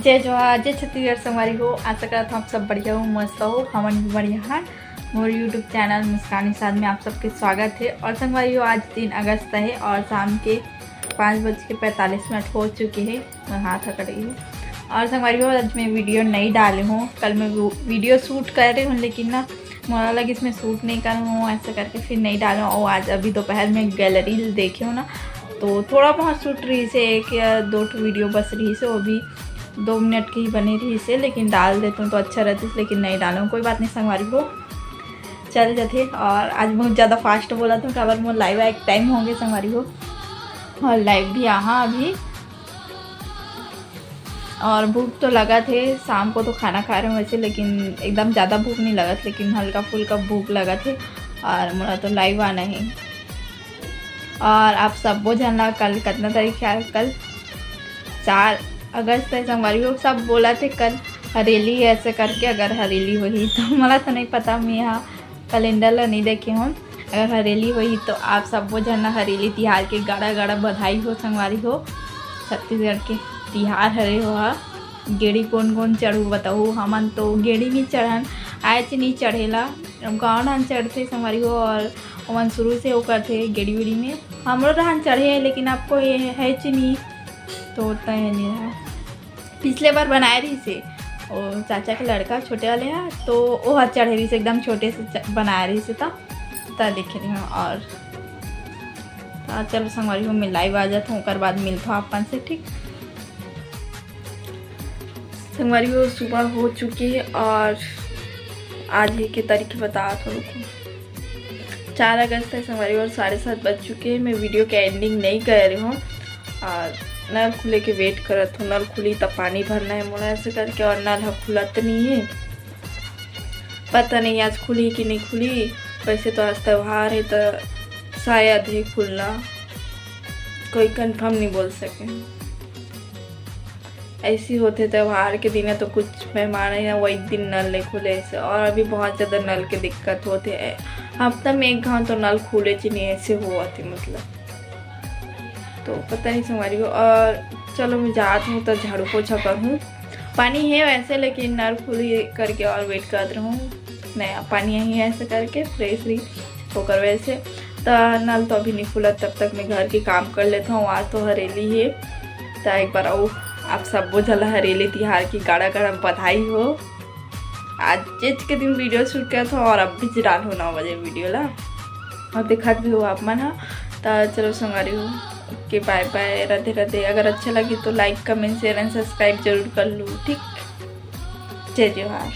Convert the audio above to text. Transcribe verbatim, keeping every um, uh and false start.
जय जोहार, जय छत्तीसगढ़ संगवारी हो। आशा करत हूँ आप सब बढ़िया हो, मस्त हो। हमन भी बढ़िया हैं। मोर YouTube चैनल मुस्कान निषाद में आप सबके स्वागत है। और संगवारी हो, आज तीन अगस्त है और शाम के पाँच बज के पैंतालीस मिनट हो चुके हैं। मोर हाथ अकड़ गई है। और संगवारी हो, आज मैं वीडियो नहीं डाले हूँ। कल मैं वो वीडियो शूट कर रही हूँ, लेकिन ना मोला लग इसमें शूट नहीं कर हूँ, ऐसा करके फिर नहीं डाले हूँ। और आज अभी दोपहर में गैलरी देखे हूँ ना, तो थोड़ा बहुत शूट रही से, एक या दो ठो वीडियो बस रही से, वो भी दो मिनट के ही बने रही से, लेकिन डाल देते हूँ तो अच्छा रहती, लेकिन नहीं डाले हूँ। कोई बात नहीं संगवारी हो, चल जाते। और आज बहुत ज़्यादा फास्ट बोला था, काबर मोर लाइव आए टाइम हो गए संगवारी हो, और लाइव भी आहा अभी। और भूख तो लगा थे, शाम को तो खाना खा रहे हैं वैसे, लेकिन एकदम ज़्यादा भूख नहीं लगा था, लेकिन हल्का फुल्का भूख लगा थे। और मोला तो लाइव आना है। और आप सबो झन ला कल कितना तारीख है? कल चार अगस्त है संगवारी हो। सब बोला थे कल हरेली है ऐसे करके, अगर हरेली होही तो मोला तो नहीं पता, मैं यहाँ कैलेंडर ला नहीं देखे हूँ। अगर हरेली होही तो आप सबो झन ला हरेली तिहार के गाड़ा गाड़ा बधाई हो संगवारी हो। छत्तीसगढ़ के तिहार हरे हो हा। गेड़ी कोन कोन चढ़ू बताहू? हमन तो गेड़ी नहीं चढ़न, आयच नहीं चढ़ेला, गाँव डाहन चढ़थे संगवारी हो। और ओमन शुरू से वो करथे गेड़ी वेड़ी में। हमरो डाहन चढ़े है, लेकिन आपको ये है च नहीं, तो उतना ये नहीं रहा। पिछले बार बनाए रही से वो चाचा के लड़का छोटे वाले हैं, तो वो हाथ चढ़े रही से एकदम छोटे से च-, बनाए रही से, तब तब देखे रही हूँ। और तो चलो संगवारी हो, मैं लाइव आ जाता हूँ, ओकर बाद मिलता हूँ अपन से, ठीक? संगवारी हो, सुबह हो चुकी है और आज ही के तारीख बता थोड़ा चार अगस्त है संगवारी हो, और साढ़े सात बज चुके हैं। मैं वीडियो के एंडिंग नहीं कर रही हूँ और नल खुले के वेट करत हूँ। नल खुली तब पानी भरना है मोला ऐसे करके, और नल ह खुलत नहीं है। पता नहीं आज खुली कि नहीं खुली। वैसे तो आज त्यौहार है तो शायद ही खुलना, कोई कंफर्म नहीं बोल सके। ऐसी होते त्यौहार के दिन है तो कुछ मेहमान है ना, वही दिन नल नहीं खुले ऐसे। और अभी बहुत ज़्यादा नल के दिक्कत होते है, हफ्ता में एक घाव तो नल खुले च नहीं ऐसे हुआ थे, मतलब। तो पता नहीं संगवारी हो। और चलो मैं जात हूँ तो झाड़ू पोछा करूँ। पानी है वैसे, लेकिन नल खुली करके और वेट करत रहूँ, नया पानी आई है ऐसे करके फ्रेश रही ओकर वजह से। तो नल तो अभी नहीं खुला, तब तक मैं घर के काम कर लेता हूँ। आज तो हरेली है, तो एक बार अउ आप सबो झन ला हरेली तिहार की गाड़ा गाड़ा बधाई हो। आज जेच के दिन वीडियो शूट करत हूँ और अब भी डालहूँ नौ बजे वीडियो ला, और दिखात भी हो आप मन हा। तो चलो संगवारी हो, ओके, बाय बाय, राधे राधे। अगर अच्छा लगी तो लाइक, कमेंट, शेयर एंड सब्सक्राइब जरूर कर लो, ठीक? जय जोहार।